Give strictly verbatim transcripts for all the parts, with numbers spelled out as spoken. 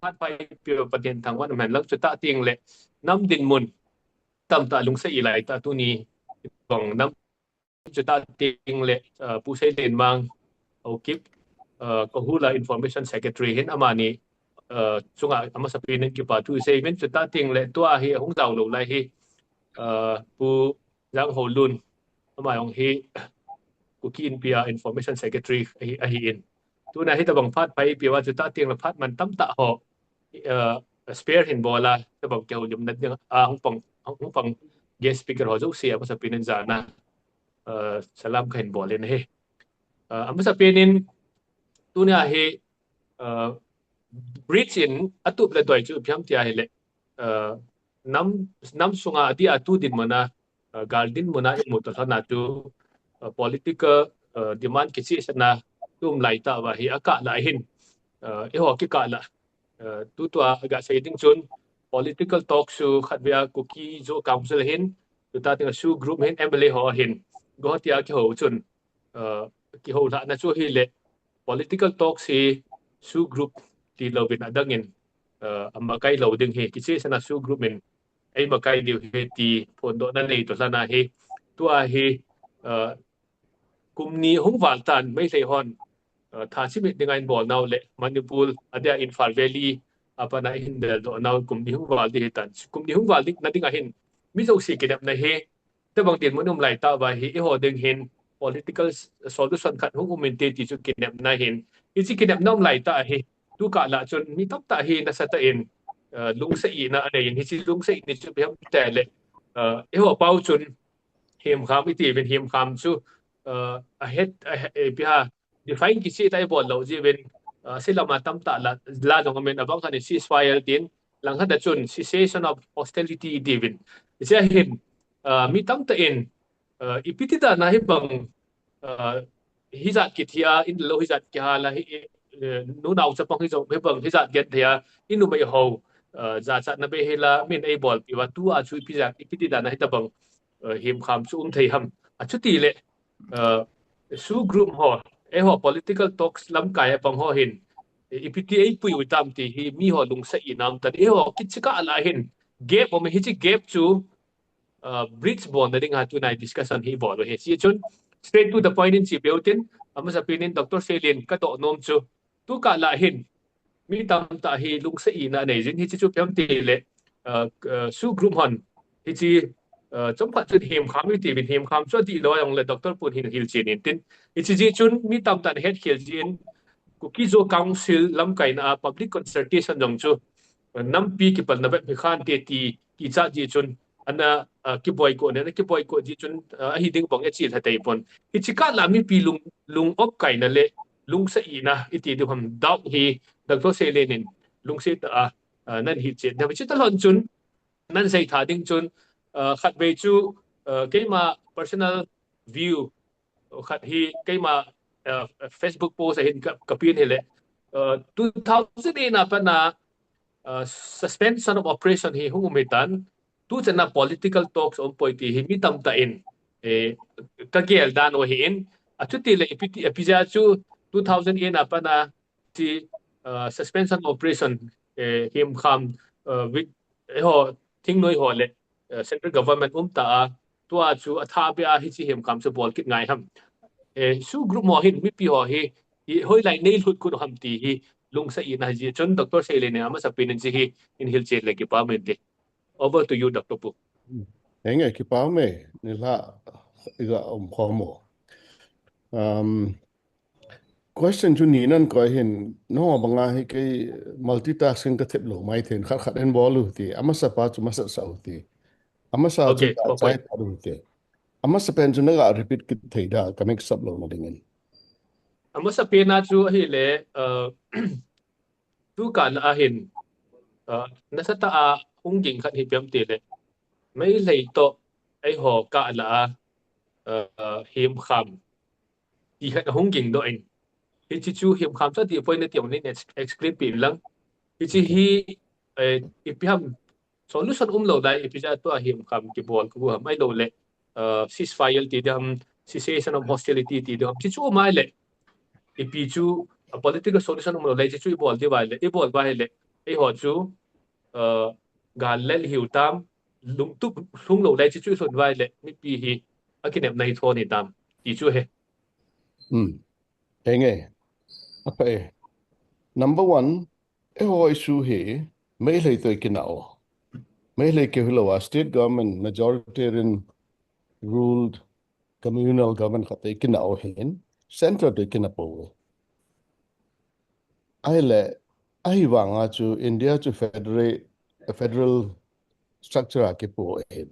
phat pha ipi Pathen thangvah in umhen lang, chutah teng le nam dinmun tamtah lungset i lai tah tuni, bang nam chutah teng le, uh, Pu Seilenmang, Haokip, uh, Kahula Information Secretary hin amani, uh, chunga amasapen in kipa thu isei uvin, chutah teng le tua hi hung download lai hi, uh, Pu Jangholun, ama jong hi Kuki Inpi a Information Secretary ahi, ahi in. Tuna hitabang phat pha ipi uva chutah teng le phat man tamtah ho, uh, spare hin bol a, tabang kihoulimna ding a, hung pang, hung pang guest speaker ho jouse amasapen in jana, uh, salam kahin bol in ahi. Uh, amasapen in tuna hi, uh, bridge in atup le doi chu ipi ham tia ahile, uh, nam, nam sunga adeh a tu dinmun a, uh, gal dinmun a imu toh lhon a chu, uh, political, uh, demand kichehsetna tum lai tah uva hi akah lah ahin, uh, eiho kikah lah, uh, tutua gasei ding chun political talk chu khatvei a Kuki Zo Council ahin, chutah teng a SoO group ahin, M L A ho ahin, go tia kihou chun, uh, kihoulhahna chu ahile political talks hi SoO group tilouvin adang in, uh, amakai lou ding hi, kichehsetna SoO group in eimakai diu hi ti phondohna nei toh lhon a hi, tua hi, uh, kum ni hung val tan Meitei hon, uh, tha chimit dinga ahin bol nau le Manipur adeh a Imphal Valley a pat a ihin deldoh nau kum ni hung val ding hitan. Kum ni hung val ding, na ding ahin mi jouse kinepna hi, tabang dinmun um lai tah uva hi eiho ding hin political s-, solution khat hung um inte ti chu kinepna ahin. Hiche kinepna um lai tah ahi, tukah lah chun mi tamtah hi nasatah in, uh, lungset ina anei in, hiche lungset ina chu ipi ham tia ahile, uh, eiho pau chun hemkham iti uvin, hemkham chu, uh, ahet, ahet, eh, ipi ham, define kicheh tah ibol lou jeh uvin, uh, selam a tamtah la, la jong aumin, abang khat in ceasefire tin, langkhat a chun cessation of hostility iti uvin. Hiche ahin, uh, mi tamtah in, uh, ipi ti dan a hibang, uh, hijat kithi a, in lou hijat kihal a, hi, uh, nunao chapang hijong, hibang hijat genthei a, in numei ho, uh, jachatna bei hila, min eibolpeh uva, tua chu ipi jat, ipi ti dan a hitabang, uh, hemkham chu um thei ham. Achuti le, uh, SoO group ho, eiho political talks lamkai a pang ho hin, ipi ti eipui u tam ti hi mi ho lungset ina um tan, eiho kicheh kah lah hin gap um, hiche gap chu, uh, bridge bolna dinga tunai discussion hi bol u ahi. Hiche chun straight to the point in che peh u tin, amasapen in Doctor Seilen kadoh nom chu, tukah lah hin mi tamtah hi lungset ina anei jin, hiche chu ipi ham itile, uh, uh, SoO group hon hiche, uh, chomkhat chun hemkham iti uvin, hemkham chu adihlou a jongle Doctor Pun hin hilchen in tin, hiche jeh chun mi tamtah in ahetkhel jin, Kuki Zo Council lamkaina a public consultation jong chu, uh, nampi kipalna bep hi khante ti kichat jeh chun ana, uh, kiboycott in, ana kiboycott jeh chun, uh, ahi ding bang ache lha thei pon. Hiche kah lah mipi lung, lung opkaina le lungset ina iti diu ham, doubt hi Doctor Seilen in lungset tah a, uh, nahin hilchen. Hiche talhon chun, nahin sei tha ding chun, uh, khatvei chu, uh, keima personal view khat hi keima, uh, Facebook post a hin ka, kapen hile, uh, two thousand eight a pat a, uh, suspension of operation hi hung um hitan, tuchan a political talks aumpoi ti hi mi tamtah in, eh, kagel dan u ahin, achuti le ipi ti, ipi jeh a chu two thousand eight a pat a hiche, uh, suspension operation, eh, hemkham, uh, with, eiho, thingnoi ho le, uh, central government um tah a, tua chu athah beh a hiche hemkham chu bol kit ngai ham. Eh, SoO group ho hin mipi ho hi, hi hoilai nei lhut kit u ham ti hi lungset ina ahi jeh chun Doctor Seilen in amasapen in hiche hi in hilchen le kipa um inte. Over to you, Doctor Pu. Henge, kipa um e, nilhah iga umkhom u. Um, question chu ni nan koi hin, nangho banga hi kei multitasking kathep lou maithei in, khat khat in bol u hite, amasa pa chu masat sah u hite. Amasa chu okay, chai pat u hite. Amasapen chu naga repeat kit thei da, ka mix up louna dingin. Amasapen a chu ahile, uh, tukah lah a hin, uh, nasatah a hung ging khat hi ipi ham itile, Meitei toh eiho kah lah a, uh, hemkham ti khat ahung ging doh in, hiche chu hemkham chu adih poi nati jongle ex-, explain peh in lang. Hiche hi, eh, ipi ham, solution umlou lai, ipi jeh a tua hemkham kibol kit u ham, ahilou le, uh, ceasefire ti ding ham, cessation of hostility ti ding ham, hiche chu um a le, ipi chu, uh, political solution umlou lai, hiche chu ibol diu va le, ibol uva ahile, eiho chu, uh, gal lel hiu tam, lungtup lhung lou lai chi chu i lhun vai le, mipi hi, akinepna hi tho ni tam, ti chu he. Hmm. Enge. Apa e. Number one, eiho issue hi, Meitei toh i kinah u. Meitei keu hilou a, state government, majoritarian ruled communal government khat toh i kinah u hin, center toh i kinah pou. Ahile, ahivanga chu India chu federal, federal structure a kipu ahin.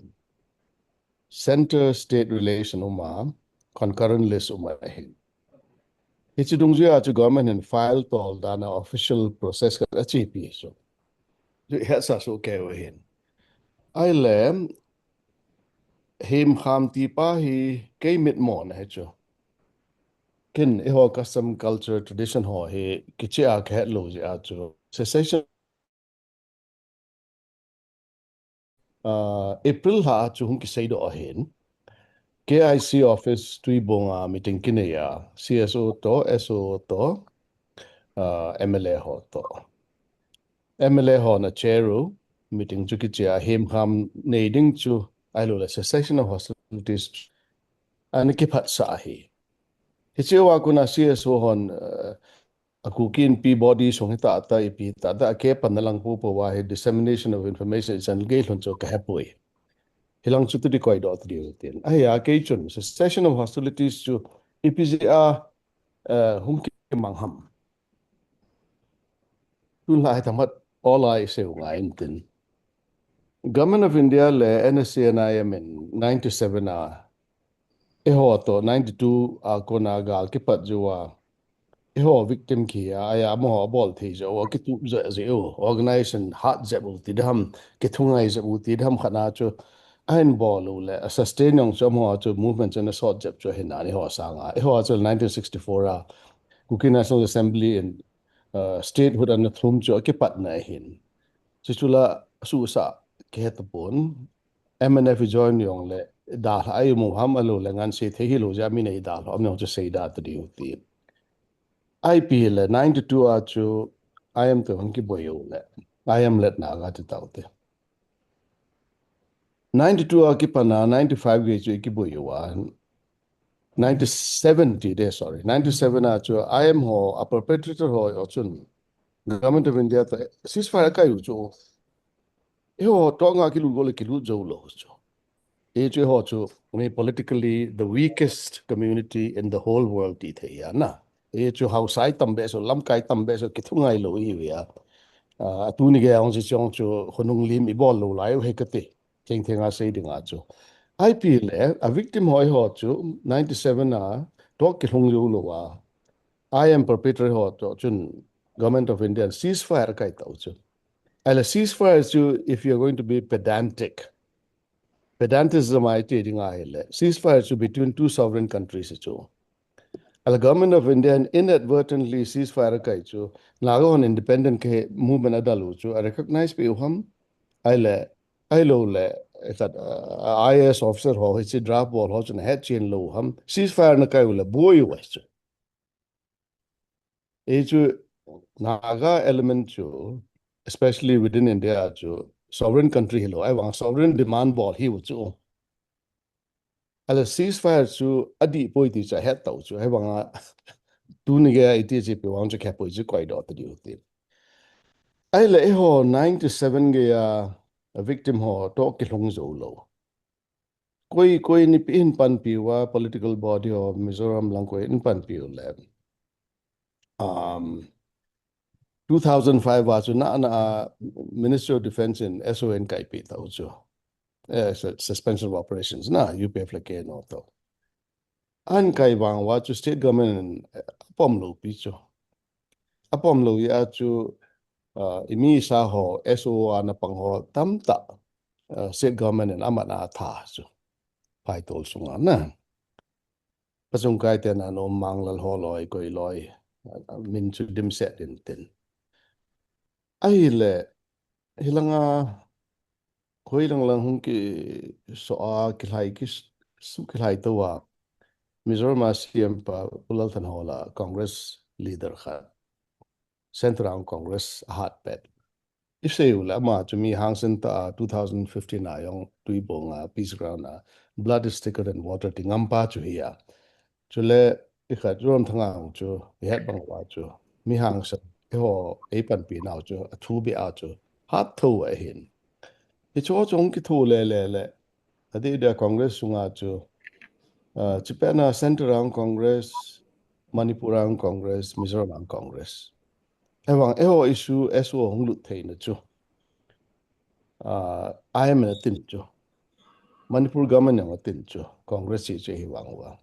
Center state relation uma, concurrent list uma ahin. Hiche dungjuia chu government in file tol dan a official process khat achepi chu. Chu hetsah soh kei u ahin. Ahile, Hemkham tipa hi kei mitmona hi chu. Ken eiho custom culture tradition ho hi kicheh a kahet lou jeh a chu. Secession, uh, April lha a chu hung kiseidoh ahin. K I C office Tuibong a meeting kinei a, C S O toh, S O toh, uh, M L A ho toh. M L A hon achair u, meeting chu kicheh a, Hemkham nei ding chu, ahilouleh cessation of hostilities chu ana kiphatsah ahi. Hiche a kona C S O hon, uh, a Kuki Inpi body sung hi tahtah, ipi tahtah, akeh panna lang popo a hi dissemination of information ichan gei lhon chu kahepoi. Hilang chu tudi koidoh tudi u tin. Ahia kei chun, cessation of hostilities chu ipi jeh a, uh, hung kimang ham. Tun lha hi themkhat all a isei u ngai intin. Government of India le N S C N I M in ninety-seven a, eiho toh ninety-two a kona gal kipat jou a, eiho victim kihi a, ahia amaho abol thei jou, akitup jeh jeh u, organization hat jep u ti ding ham, kithungai jep u ti ding ham khat na chu, ahin bol u le, a sustain jong chu amaho chu movement chu ana sot jep chu ahin a, eiho sanga. Eiho chu nineteen sixty-four a, Kuki National Assembly in, uh, statehood ana thum chu akipatna ahin. Chuchu la asuhsah kihe tapon. M N F i join jong le, dalha a i um u ham ahilouleh ngansi thei hilou jeh a mi nei dalha um jong chu seida ta diu ti. Ipi le ninety-two a chu I M toh hung kiboi u le, I M led Naga ti tau te. Ninety-two a kipat a, ninety-five gei chu i kiboi u a, nineteen seventy de, sorry, ninety-seven a chu I M ho, a perpetrator ho, ho chun Government of India toh ceasefire akai u chu. Eiho toh nga kilut go le kilut jou lou chu. Eichu eiho chu, mi politically the weakest community in the whole world ti thei ahi na. Eichu haosa i tam behseh, lamkai tam behseh, kithungai lou ihiuve a. Ah, tuni gei a hung sei chong chu, khonung lim i bol lou lai u ahi kati. Thengtheng a sei ding a chu. Ipi le, a victim ho eiho chu, ninety-seven a, toh kilhung jou lou a. I M perpetrator ho toh chun, Government of India ceasefire akai tau chu. Ahile ceasefire chu, if you are going to be pedantic, pedantism a i ti ding ahile, ceasefire chu between two sovereign countries chu. Ahile Government of India in inadvertently ceasefire akai chu, Naga hon independent kahi movement adal u chu, a recognize peh u ham, ahile, ahilouleh, eh, khat, uh, I A S officer ho, hiche draft bol ho chun ahet chen lou u ham, ceasefire ana kai u le boi u ahi chu. Eichu Naga element chu, especially within India chu, sovereign country hilou, ahivang sovereign demand bol hiu chu. Ahile ceasefire chu adih poi ti chu ahet tau chu, ahivanga tuni gei a i ti chu ipi vang chu kihepoi chu koidoh ta diu ti. Ahile eiho ninety-seven gei a victim ho toh kilhung jou lou. Koi, koi in ipi in panpi uva, political body ho, Mizoram lang koi in panpi u le. Um, two thousand five a chu na, na, uh, Ministry of Defense in S O in kaipeh tau chu. Eh, su-, suspension of operations na, U P F le K N O toh. Ahin kai vang uva chu state government in, eh, apom lou pi chu. Apom lou jeh a chu, uh, i mi sa ho, S O a ana pang ho tamtah, uh, state government in amat a atha chu. Phaitol sunga na. Pachung kai te na nom Manglal ho loi, koi loi, uh, min chu dimset in tin. Ahile, hilanga, Khoi lang lang hung kiso a, kilhai kis-, su kilhai tou a. Mizoram a C M pa Pu Lalthanhol a Congress leader khat. Central Congress a hat pet. i sei u le ama chu mi hangsan tah a two thousand fifteen a jong Tuibong a peace ground a blood is thicker than water ti ngam pa chu hi a. Chule i khat Zoramthanga chu i het bang uva chu mi hangsan eiho ei panpi nau chu a thu bia chu hat tho ahin. Hichu chu hung kitho le le le. Adeh dia Congress sunga chu, ah, chipena Central a Congress, Manipur a Congress, Mizoram a Congress. Ahivang eiho issue S O hung lut theina chu, ah, I M N atin chu, Manipur government jong atin chu, Congress hi chu hivang uva.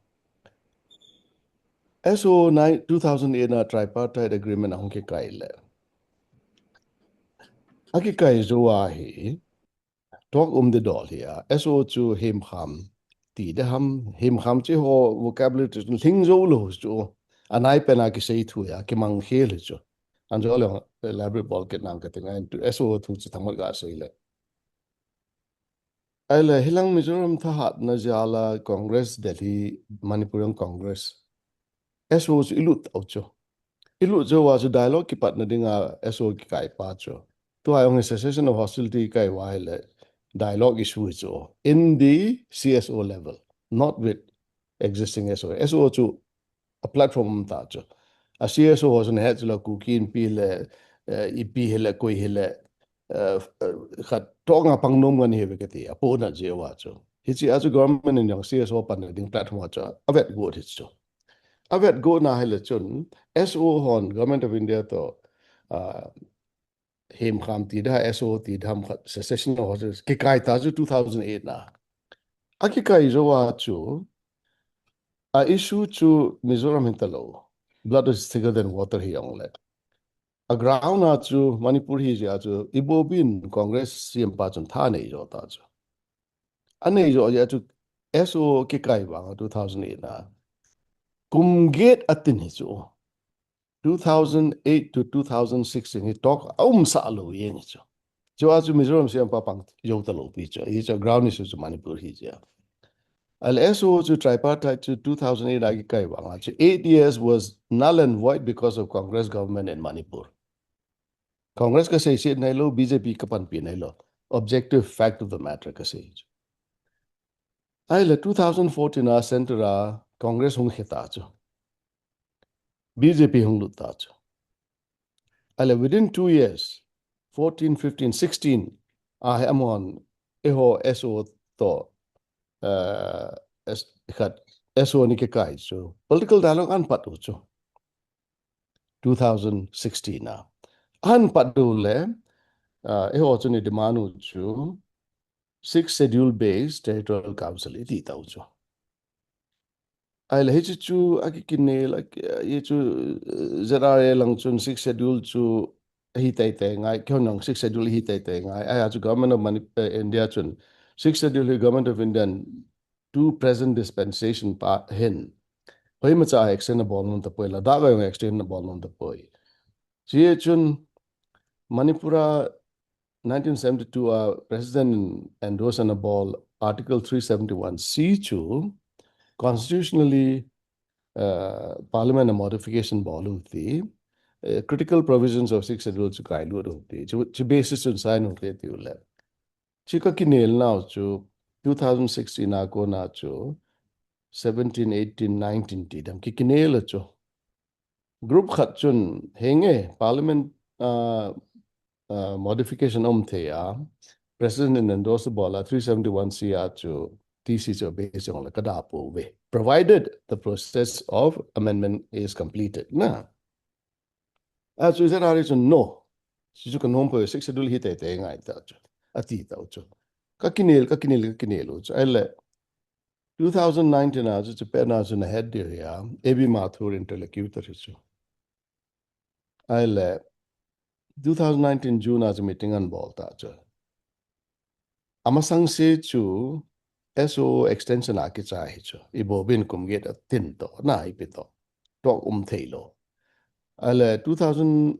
S O nine, two thousand eight na tripartite agreement ahung kikai le, akikai jou a hi, talk um ding dol hi a, S O chu hemkham ti ding ham, hemkham chu eiho vocabulary chu lhing jou lou chu, anai pen a kisei thu a kimang khel hi chu. Anjo le elaborate bol kit nang kati ngai, tu S O thu chu thangmat ga sei le. Ahile hilang Mizoram thahatna jal a Congress Delhi, Manipur a Congress, S O chu i lut tau chu. I lut jou a chu dialogue kipatna dinga S O kikai pa chu. Tua jong hi cessation of hostility kai uva ahile dialogue issue hi chu in the C S O level, not with existing S O. S O chu a platform um ta chu. A C S O ho chun het chu la Kuki Inpi le, eh, ipi hile, koi hile, eh, eh, khat tong a pang nom ngan hi ve kati, a pona jeh uva chu. Hiche a chu government in jong C S O panna ding platform a chu a vet got hi chu. A vet got na hile chun S O hon Government of India to, ah, hemkham ti ding, S O ti ding khat, cessation of hostilities kikai ta chu two thousand eight na. A kikai jou a chu, a issue chu Mizoram hi ta lou. Blood is thicker than water hi jong le. A ground a chu Manipur hi jeh a chu Ibobi in Congress C M pa chun tha nei jou ta chu. A nei jou jeh a chu S O kikai vang a two thousand eight na. Kum get atin hi chu. Two thousand eight to two thousand sixteen hi talk a um sa lou jeng chu. Chu a chu Mizoram C M pa pang jou ta lou pi chu. Hi chu ground issue chu Manipur hi jeh a. Ahile S O chu tripartite chu two thousand eight a kikai vang a chu eight years was null and void because of Congress government in Manipur. Congress ka seiset nai lou, B J P ka panpi nai lou. Objective fact of the matter ka sei chu. Ahile two thousand fourteen a center a Congress hung khe ta chu. B J P hung lut ta chu. Ahile within two years, fourteen, fifteen, sixteen, a hi amahon eiho S O to, eh, S-, khat S O ni kikai chu. Political dialogue ahin pat u chu. Two thousand sixteen a. Ahin pat u le, ah, eiho chun i demand u chu Sixth Schedule based Territorial Council i ti tau chu. Ahile hichu chu a kikinel, a ki-, hichu, eh, Z R A lang chun Sixth Schedule chu hi tei tei ngai, keiho nang Sixth Schedule hi tei tei ngai. Ahia chu Government of Mani-, eh, India chun Sixth Schedule hi Government of India in two present dispensation pa hin. Hoimacha extend abol nom tapoi, Ladakh a jong extend abol nom tapoi. Chie chun Manipur a nineteen seventy-two a President in endorse ana bol Article three seventy-one C chu constitutionally, uh, Parliament a modification bol u ti, uh, critical provisions of Sixth Schedule chu kailut u ti, chu, chu basis chun sign u ti u le. Chu ka kinel nau chu two thousand sixteen a kona chu seventeen, eighteen, nineteen ti dam ki kinel chu. Group khat chun henge Parliament, uh, uh, modification um thei a, President in endorse bol a three seventy-one C a chu T C chu base jong le ka da pou ve, provided the process of amendment is completed na. A chu Z R A chun no. Chu chu ka nom poi, Sixth Schedule hi tei tei ngai ta chu. A ti tau chu. Ka kinel, ka kinel, ka kinel u chu. Ahile two thousand nineteen a chu, chu pen a chu na het ding hi a, A B Mathur interlocutor hi chu. Ahile two thousand nineteen June a chu meeting ana bol ta chu. Amasang se chu S O extension a kichai hi chu. Ibobi in kum get atin to, na ipi to. Talk um thei lou. Ahile two thousand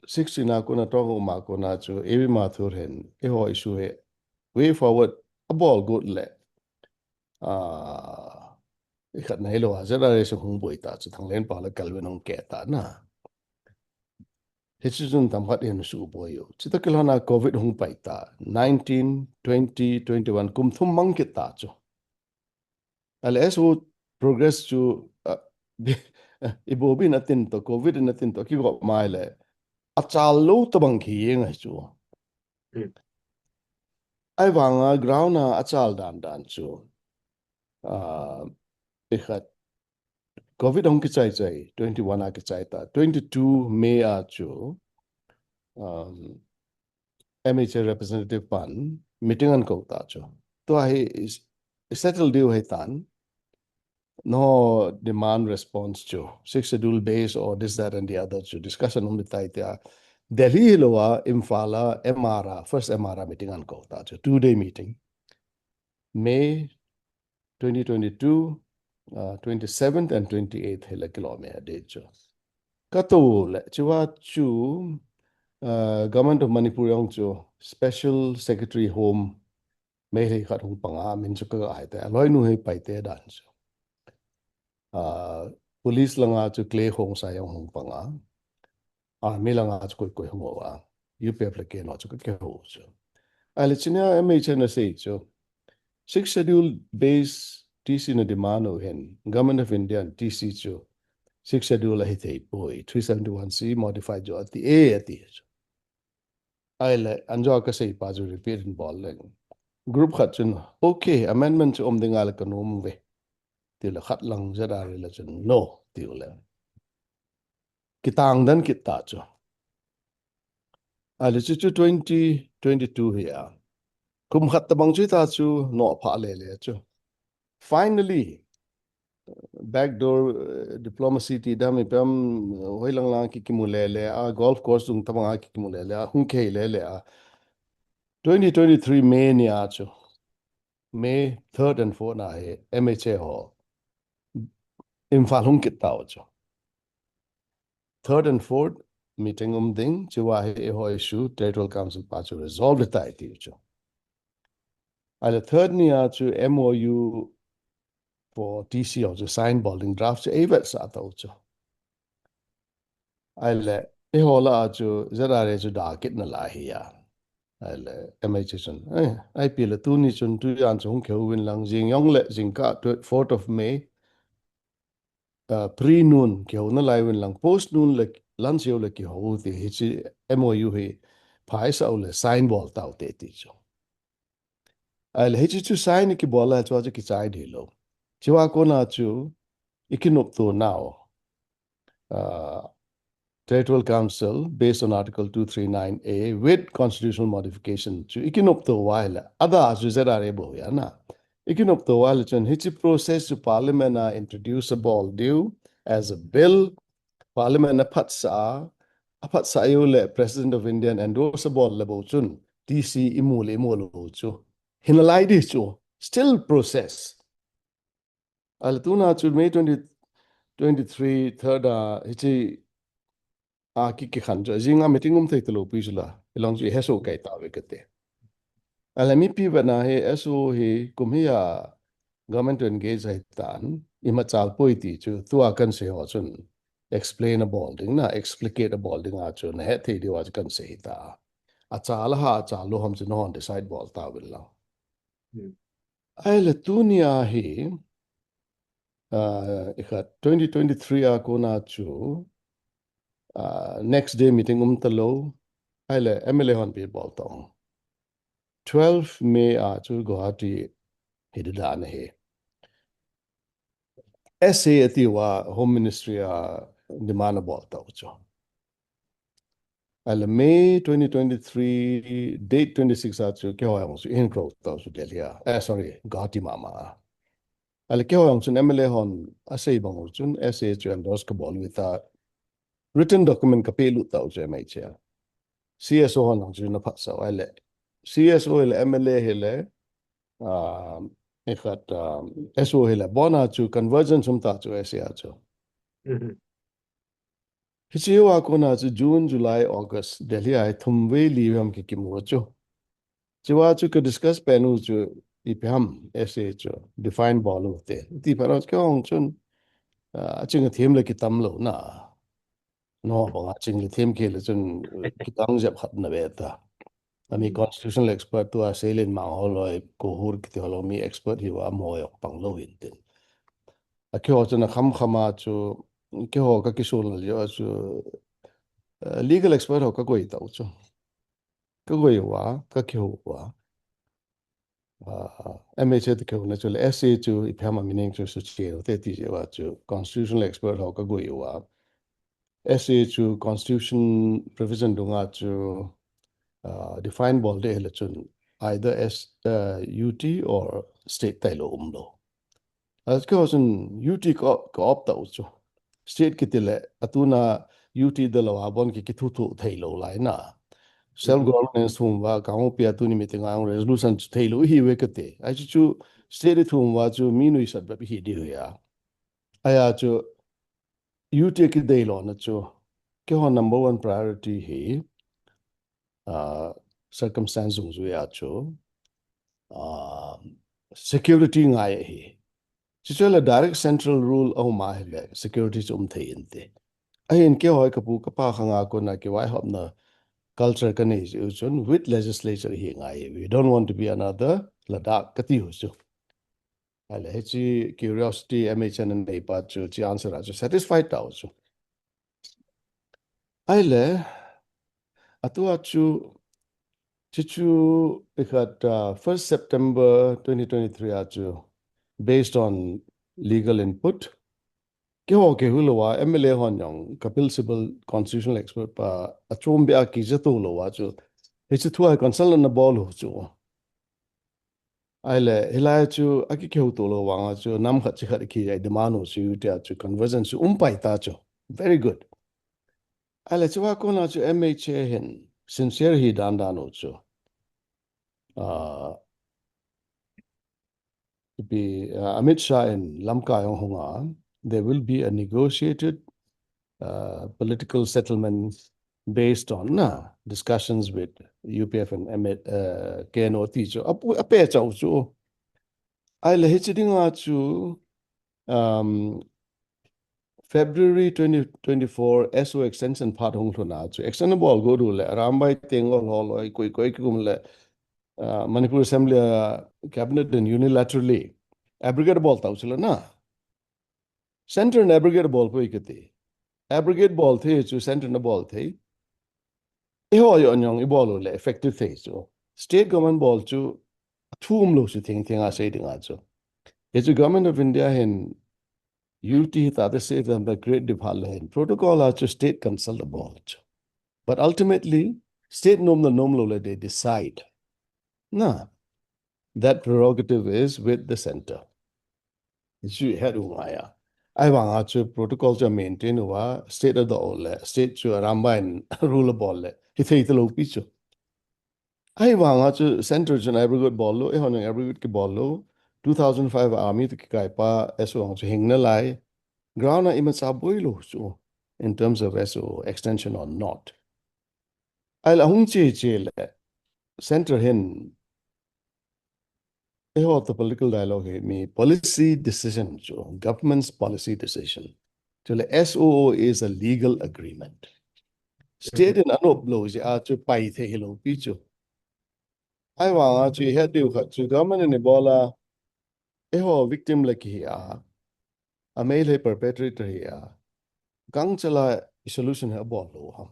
sixteen a kona talk um a kona chu A B Mathur hin eiho issue hi way forward abol got le. Ah, i khat na hilou a, Z R A sung hung boi ta chu, Thanglenpal le Kelvin hung keh ta na. Hichi chun tam khat hin su boi u. Chita kilhona covid hung pai ta. Nineteen, twenty, twenty-one, kum thum mang kit ta chu. Ahile S O progress chu, uh, ibobi na tin to, covid na tin to, kigo mai le. Achal lo tabang ki yeng ai chu. Hmm. Ahivanga ground a achal dan dan chu. Uh, ikhat covid hung kichai chai, twenty-one a kichai ta, twenty-two May a chu, um, M H A representative pan meeting an ko ta chu. Tua hi is, is settle diu hi tan. No demand response chu. Sixth schedule base or this, that and the other chu. Discussion um tai tia. Delhi lo a, Imphal a, M R a, first M R a meeting an ko ta chu. Two day meeting. May twenty twenty-two, uh, twenty-seventh and twenty-eighth hi la kilom e date chu. Ka to le, chiva chu, uh, Government of Manipur yong chu Special Secretary Home Meitei khat hung panga min chu ka ga hai te, aloi nu hei pai te dan chu. Uh, police langa chu Clay Khongsai yong hung panga. Army langa chu koi koi hung o a. U P F le K N O chu ka ke ho chu. Ahile china M H A na sei chu. Sixth schedule base T C na demand u hin. Government of India T C chu. Sixth schedule a hi thei poi. Three seventy-one C modify jo ati e ati chu. Ahile, an jo ka sei pa chu repeat in bol leng. Group khat chun, okay, amendment chu um ding a le ka nom ve. Ti le khat lang Z R A le chun, no, ti le. Kitang dan kit ta chu. Ahile chu chu twenty twenty-two hi a. Kum khat tabang chu ta chu, no pha le le chu. Finally, backdoor, uh, diplomacy ti dam ipi ham, uh, hoi lang lang ki kimu le le a, golf course dung tabang a ki kimu le le a, hung kei le le a. Twenty twenty-three May ni a chu. May third and fourth na hi M H A ho. Imphal hung kit ta u chu. Third and fourth meeting um ding, chiva hi eiho issue, Territorial Council pa chu resolve le tai ti u chu. Ahile third ni a chu M O U for T C ho chu sign bol ding draft chu ei vetsah ta u chu. Ahile, eiho la a chu Z R A chu da kit na lai hi a. Ahile, M H A chun, eh, ipi le tuni chun tujan chu hung keu vin lang, jing jong le, jingkah tw-, fourth of May, uh, pre noon keu na lai vin lang, post noon le, lunch jou le keu ti hi chi M O U hi, phai sa u le, sign bol ta u te ti chu. Ahile, hichi chu sign kibol a chu chu kichai di lo. Chiva kona chu, i kinop to nau. Uh, Territorial Council, based on Article two three nine A, with constitutional modification, chu i kinop to uva ahile, ada chu Z R A bou hi a na. I kinop to uva ahile chun, hichi process chu Parliament a introduce a bol diu as a bill, Parliament a phatsah a, a phatsah jou le President of India endorse a bol le bou chun, T C i mu le i mu lou chu. Hin a lai di chu, still process. Ahile tuna chu May twenty twenty-three, third a, hichi a ki, kikhen chu, jing a meeting um thei ta lou pi chu la, i lang chu i he so kai ta ve ka te. Ahile mipi vet na hi, S O hi, kum hi a, government to engage hai tan, i ma chal poi ti chu, tua kan sei ho chun, explain a bol ding na, explicate a bol ding a chu, na he thei diu a chu kan sei hi ta. A chal a ha, a chal lou ham chu, na hon decide bol ta uvin lang. Hmm. Ahile tuni a hi, ah, ikhat twenty twenty-three a kona chu, ah, next day meeting um ta lou, ahile M L A hon pi bol tong. Twelve May a chu Guwahati hi di dan hi. S A ati uva Home Ministry a demand a bol ta u chu. Ahile May twenty twenty-three, date twenty-six a chu keiho jong chu i hin kro ta u chu Delhi a. Eh, sorry, Guwahati mama a. Ahile keiho jong chun M L A hon a sei bang u chun S A chu endorse ka bol u ta written document ka pe lut ta u chu M H A. C S O hon jong chu na phatsah u ahile. C S O hile M L A hile, ah, ikhat, ah, S O hile. Bona chu convergence um ta chu S A a chu. Mhm. Hichi uva kona chu June, July, August, Delhi a hi thum vei li vei ham ki kimu chu. Chiva chu ka discuss pen u chu ipi ham S A chu define bol u te. Ti phat u keiho jong chun, ah, a ching a them le kitam lou na. no banga ching le them kei le chun, eh, kitang jep khat na ve ta. Ami constitutional expert tua Seilin Mang holoi, Kohur kiti holoi mi expert hi wa mo yok pang lo hin tin. A keiho chu na kham khama chu, keiho ka kisul na lio chu, eh, legal expert ho ka koi tau chu. Ka koi wa, ka keiho wa. Ah, M H A te keiho na chu le S A chu ipi ham a meaning chu su che te ti je wa chu constitutional expert ho ka koi wa. S A chu constitution provision dunga chu, ah, define bol de le chun either as, uh, U T or state tailo um lo. As keiho chun U T ka, ka opt out chu. State kiti le atuna U T de lo a bon ki, kithu thu thei lo lai na. Self governance thum va ka ngo pia tuni meeting a resolution chu thei lo hi ve kate. Ai chu chu state thum va chu mi nui sat ba hi di hu ya. Aya chu U T ki dei lo na chu. Keiho number one priority hi, ah, circumstance zung zui a chu, ah, security ngai hi. Chuche le direct central rule a um a hi le security chu um thei in ti. Ahin keiho ka pu ka pa khanga kona kivaihopna culture ka nei jiu chun with legislature hi ngai. We don't want to be another Ladakh ka ti u chu. Ai le hiche curiosity M H A na nei pa chu, hiche answer a chu satisfied tau chu. Ai le, atua chu, chu chu, ikhat, uh, first September twenty twenty-three a chu, based on legal input, keiho kei hu lo wa, M L A hon jong, Kapil Sibal constitutional expert pa, achom bia kija to lo wa chu, hiche thu a consult na bol u chu. Ai le, hilai chu, aki keu to lo vanga chu, nam khat chi khat ki ai demand u chu, tia chu, conversion chu, um pai ta chu. Very good. Ai le, chu va kona chu, M H A hin, sincere hi dan dan u chu. Ah, bi, ah, Amit Shah in Lamka jong hung a, there will be a negotiated, uh, political settlement based on, uh, discussions with U P F and M H, uh, K N O ti chu, a pu-, a pe chau chu. Ai le hiche dinga chu, um, February twenty twenty-four S O extension phat hung lhun a chu. Extend bol go du le, Arambai Tenggol holoi, koi koi kikum le, uh, Manipur Assembly, uh, Cabinet in unilaterally abrogate bol tau chu le na. Center in abrogate bol poi kati. Abrogate bol thei chu center na bol thei. Eiho jong i bol u le effective thei chu. State government bol chu athum lo chu thing thing a sei ding a chu. Hichu Government of India hin U T hi tate state government great department hin protocol a chu state consult a bol chu. But ultimately, state nom na nom lo le they decide. Na, that prerogative is with the center. Chu het u ngai a. Ai vanga chu protocol chu maintain u va, state a do le, state chu Arambai in rule a bol le, hi thei ta lo pi chu. Ai vanga chu center chun abrogate bol lo, eiho nang abrogate ki bol lo, two thousand five army to ki kai pa, S O ang chu hing na lai, ground a ima cha boi lo chu, in terms of S O extension or not. Ai la hung che che le, center hin, eiho to political dialogue hi mi policy decision chu, government's policy decision. Chu le S O O is a legal agreement. State in anop lo ji a chu pai thei hi lo pi chu. Ai vanga chu het diu khat chu government in i bol a, eiho victim le ki hi a, a Meitei perpetrator hi a, gangchela i solution hi a bol lo ham.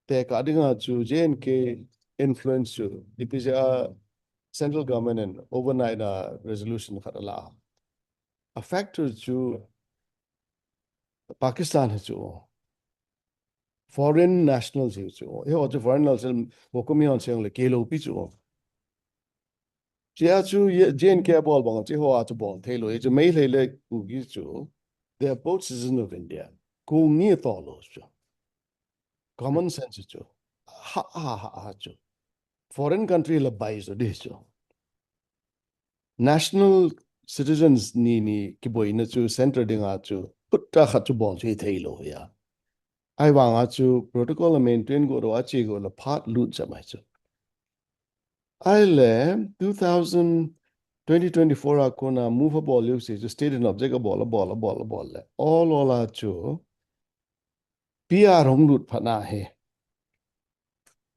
Te ka dinga chu J and K influence chu, ipi ja central government in overnight a resolution khat a la. A factor chu Pakistan hi chu. Foreign nationals hi chu. Eiho chu foreign national bo ko mi hon seng le ke lo pi chu. Chia chu ye, J and K bol bang chu eiho a chu bol thei lo, ye chu Meitei le Kuki chu. They are both citizens of India. Ko ngi to lo chu. Common sense chu. Ha, ha, ha, ha chu. Foreign country la bai chu di chu. National citizens ni ni kiboina chu center dinga chu putta khat chu bol chu thei lo ya. Ai vanga chu protocol a maintain go ro a chi go la phat lut cha mai chu. Ai le two thousand, twenty twenty-four a kona move a bol liu si chu state in object a bol, a bol, a bol, a bol le. All, all a chu P R hung lut phat na hi,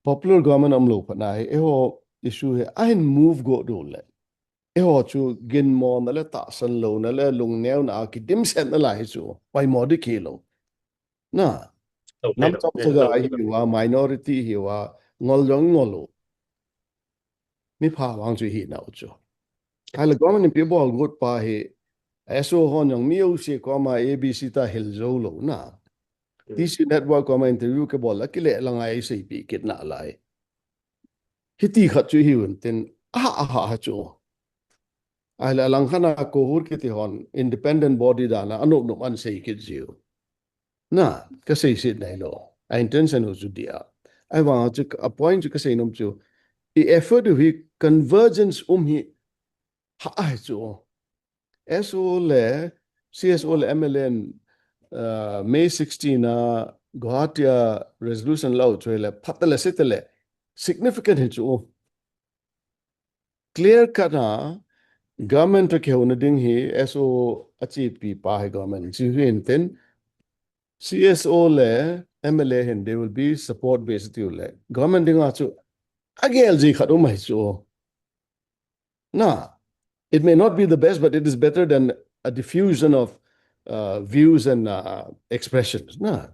popular government umlou phat na hi, eiho issue hi ahin move go do le, eiho chu ginmo na le, tahsan lou na le, lungneo na a kidimset na lai hi chu, poimo di kilou. Na, nam chom chaga hi uva, minority hi uva, ngol jong ngol u. Mi pha vang chu hi nau chu. Ahile government in pi bol got pa hi, S O hon jong mi jouse koma A B C ta hil jou lou na. T C Network koma interview kibol a kile lang a isei pi kit na lai. Hiti khat chu hi un tin, aha, aha, ha chu. Ahile alang khat na KOHUR kiti hon, independent body dan a, anop nop an sei kit jiu. Na, ka sei sit nai lou. A intention u chu dia. Ahivang chu, a point chu ka sei nom chu. I effort u hi convergence um hi ha ahi chu. S O le, C S O le M L A in, uh, May sixteen a Guwahati a resolution la u chu le, phat le sit le, significant hi chu. Clear cut a, government to keu na ding hi, S O a chi pi pa hi government. Chi hin tin, C S O le M L A hin, they will be support based tiu le. Government ding a chu, a gel ji khat um ahi chu. Na, it may not be the best, but it is better than a diffusion of uh, views and uh, expressions. Na.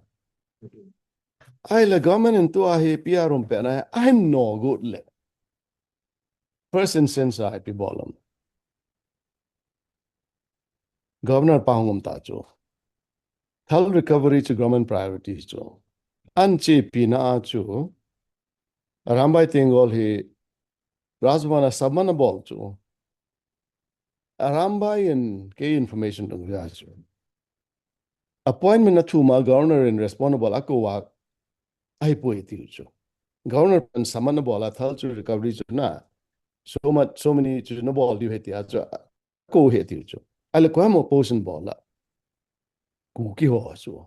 Ahile government in tua hi P R um pe na, ahin no good le. First instance a ipi bol am. Governor pa hung um ta chu. Thal recovery chu government priority chu. An chi pi na a chu. Arambai Tenggol hi Raj Bhavan a summon abol chu. Arambai in kei information dong via chu. Appointment a thum a governor in responsible a ko a ahi poi tiu chu. Governor pan summon abol a thal chu recovery chu na. So much, so many chu na bol diu he tia chu. Ko he tiu chu. Ahile ko ham opposition bol a. Kuki ho chu.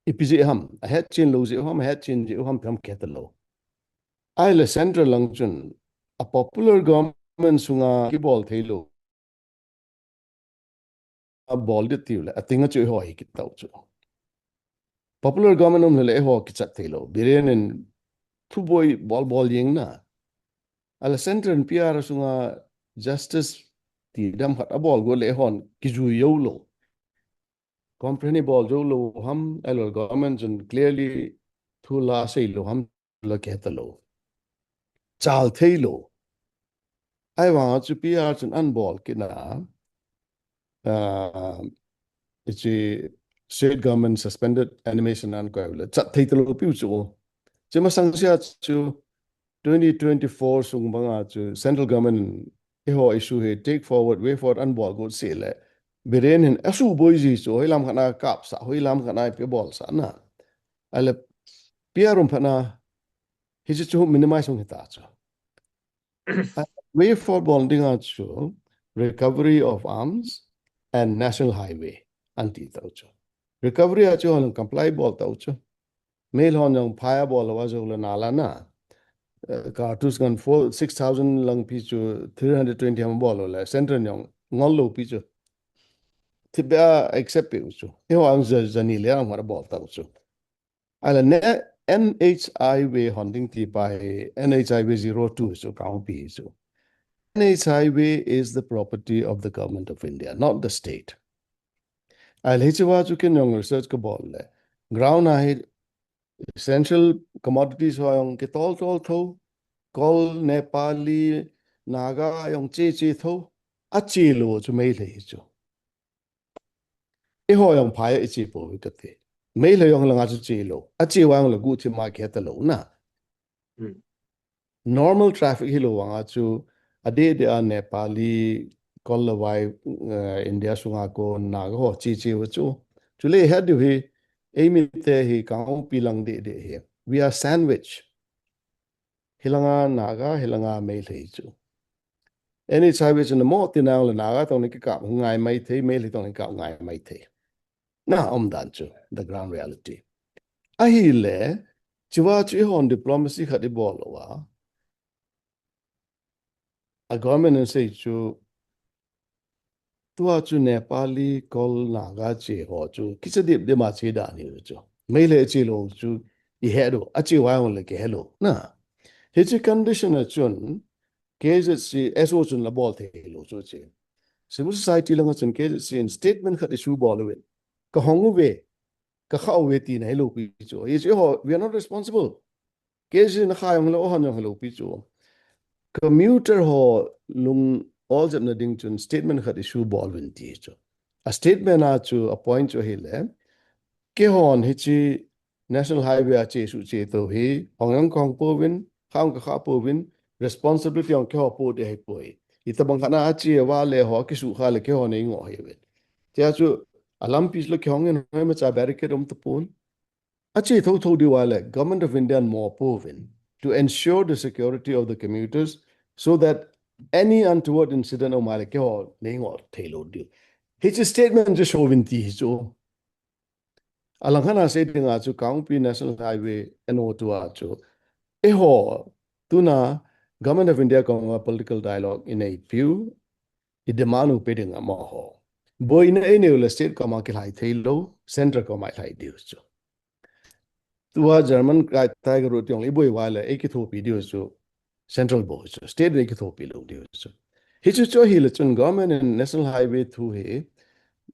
Ipi jeh ham, ahet chen lou jeh ham, ahet chen jeh ham, ham khe ta lou. Ahile central lang chun, a popular government sunga kibol thei lou. A bol dit tiu le, a ting a chu eiho hi kit tau chu. Popular government um le eiho kichat thei lou. Biren in thu boi bol bol jeng na. Ahile central P R sunga justice ti dam khat a bol go le eihon kijui jou lou. Comprehend bol jou lou ham, ahilou le government chun clearly thu la sei lou ham, la khe ta lou. Chal thei lou. Ahivang chu P R chun an bol kit na. Ah, ichi state government suspended animation an koi le. Chat thei ta lou piu chu. Chi masang sia chu twenty twenty-four sung banga chu central government eiho issue hi take forward, way forward an bol go se le. Biren hin asu boi ji chu, hoi lam khat na kap sa, hoi lam khat na pe bol sa na. Ahile P R um phat na, hi chu chu minimize hung hi ta chu. Way forward bol ding a chu, recovery of arms and national highway an ti tau chu. Recovery a chu hon comply bol tau chu. Meilhon jong phai a bol a jou le na la na. Eh, cartridge gun four, six thousand lang pi chu three hundred twenty ham bol le central jong ngol lou pi chu. Thip a accept pe u chu. Eiho ang ja, jani le ang mar bol tau chu. Ahile ne N H highway hon ding ti pa hi N H highway zero two chu kang pi chu. N H highway is the property of the government of India, not the state. Ahile hiche va chu ken jong research ka bol le. Ground a hi essential commodities ho jong kitol tol tho. Kol, Nepali, Naga jong che che tho. A che lou chu Meitei chu. Eiho jong phai a i che pou ve kati. Meitei jong langa chu che lou. A che vang le guhthim a khe ta lou na. Hmm. Normal traffic hilou vanga chu, adeh deh a Nepali, Kol le Vai, eh, India sunga kon Naga ho che che uva chu. Chule het diu hi, eimite hi Kangpokpi lang deh deh hi. We are sandwich. Hilanga Naga, hilanga Meitei chu. N H highway chu namo ti nang le Naga tong ni kikap ngai maithei, Meitei tong ni kap ngai maithei. Na um dan chu, the ground reality. Ahile, chuva chu eihon diplomacy khat i bol uva. A government in asei chu, Tua chu Nepali, Kol, Naga che ho chu kicha dip dip ma che dan hi chu. Meitei che lou chu i he lou, a che vang le ke he lou. Na. Hiche condition a chun K Z C S O chun la bol thei lou chu che. Civil society langa chun K Z C in statement khat issue bol uvin. Ka hong uve, ka kha uve tina hi lou pi chu. Hiche ho, we are not responsible. K Z C na kha jong lou, hon jong lou pi chu. Commuter ho lung ol jep na ding chun statement khat issue bol uvin ti chu. A statement a chu, a point chu hi le. Keihon hiche National Highway a che su che to hi, hong jong ka hong pouvin, kha jong ka kha pouvin, responsibility jong keiho po de hi poi. Hitabang khat na a che va le ho kisu kha le keiho nei ngoh hi uvin. Tia chu, a lampi chu le keihon in hoi ma cha barricade um tapon. A che tho tho di va le, Government of India in mo pouvin to ensure the security of the commuters so that any untoward incident um a le keiho nei ngoh thei lou diu. Hiche statement chu show uvin ti hi chu. A lang khat a sei dinga chu Kangpokpi National Highway N O two a chu. Eiho, tuna Government of India koma political dialogue i nei piu, i demand u pe dinga mo ho. Boina i neiu le state koma kilhai thei lou, central koma i lhai diu chu. Tua German kai Tiger Road jong le i boi va le, ei kithopi diu chu. Central bol chu, state in ei kithopi lou diu chu. Hichu chu hi le chun government in National Highway thu hi,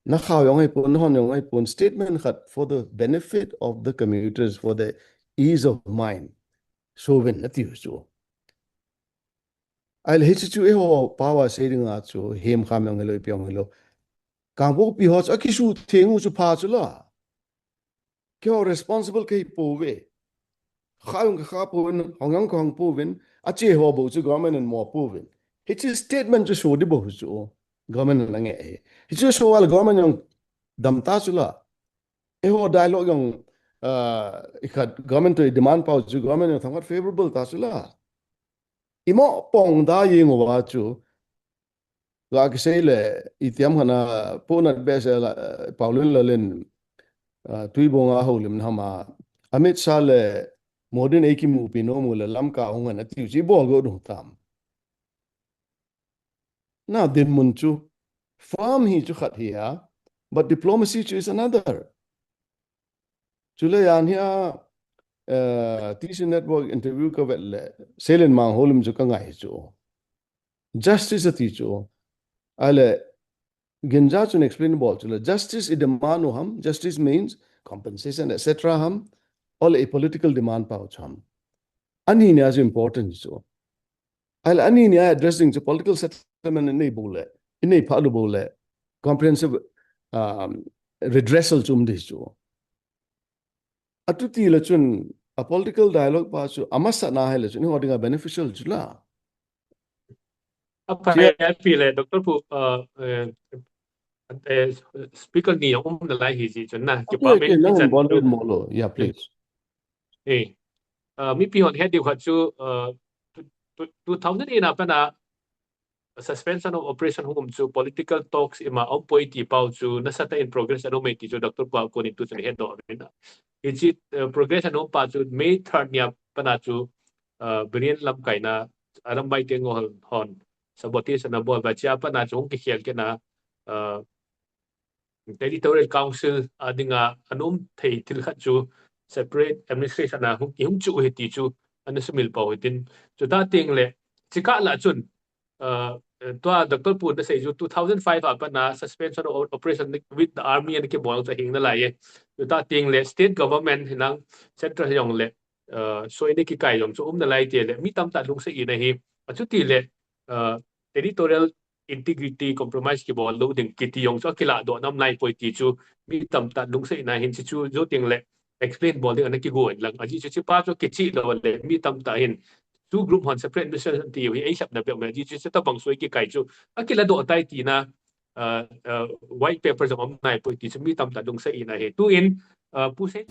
na kha jong hi pon, na hon jong hi pon, statement khat for the benefit of the commuters, for the ease of mind. Show uvin na tiu chu. Ahile hichu chu eiho pao a sei dinga chu, hem kham jong hi lou, ipi jong hi lou. Kangpokpi ho chu, a kisu theng u chu pha chu la. Keiho responsible kahi pouve. Kha jong ka kha pouvin, hong jong ka hong pouvin, a che ho bou chu government in mo pouvin. Hiche statement chu show di bou chu government in ange hi. Hichu show a le government jong dam ta chu la. Eiho dialogue jong, ah, i khat government to i demand pao chu government jong themkhat favorable ta chu la. I mo pong da jeng uva chu, ga kisei le, i tiam khana, pona be se la, eh, Paulin Lalin, ah, Tuibong a houlim na hama, Amit Shah le, Modi in ei kimupi nom u le, Lamka hung hen a tiu chu, i bol go dung tam. Na dinmun chu, firm hi chu khat hi a, but diplomacy chu is another. Chule jan hi a, eh, T C Network interview ka vet le, Seilenmang houlim chu ka ngai chu. Justice ati chu. Ahile, Ginza chun explain bol chu le, justice i demand u ham, justice means compensation, et cetera ham, ahile i political demand pao chu ham. Ani nia chu important chu. Ahile ani nia addressing chu political settlement i nei bou le, i nei pha lou bou le, comprehensive, um, redressal chu um di chu. Atuti le chun, a political dialogue pa chu, amasa na hi le chun, eiho dinga beneficial chu la. Aphai, aphai le, Doctor Pu, uh, eh, eh, speaker ni jong um nalai hi ji chun na, okay, kipa okay, me nang chan bon chu. Mo lo. Yeah, please. Eh, uh, mipi hon het diu khat chu, uh, two, two, two thousand eight a pat a, suspension of operation hung um chu political talks ima um poi ti pao chu nasatah in progress ana um e ti chu Doctor Pu a kon in tu chun i het doh uvin a. Hiche, uh, progress ana um pa chu May third nia pat a chu, uh, Biren lamkaina, uh, Arambai te ngol hon sabotage ana bol uva, chua pat a chu hung kikhel kit na, uh, Territorial Council a dinga ana um thei thil khat chu separate administration a hung, hung chu hi ti chu ana sumil pau hitin. Chuta teng le, chikah lah chun, uh, tua Doctor Pu na sei chu two thousand five a pat a suspension of operation with the army ana kibol chu ahing nalai e. Chuta teng le state government hinang central hi jong le, uh, soi ana kikai jong chu um nalai te le mi tamtah lungset in ahi. Achuti le, uh, territorial integrity compromise kibol lou ding kiti jong chu akilah doh nam nai poi ti chu mi tamtah lungset in ahin, hichu jou teng le explain bol ding ana kigon lang. Ajeh chu hiche pa chu kichih lou le mi tamtah hin two group hon separate administration ti hi eisapna bep mai. Ajeh chu hitabang soi kikai chu akilah doh tai tina, uh, uh, white paper jong um nai poi ti chu mi tamtah lungset in ahi. Tuin, uh, Pu Sei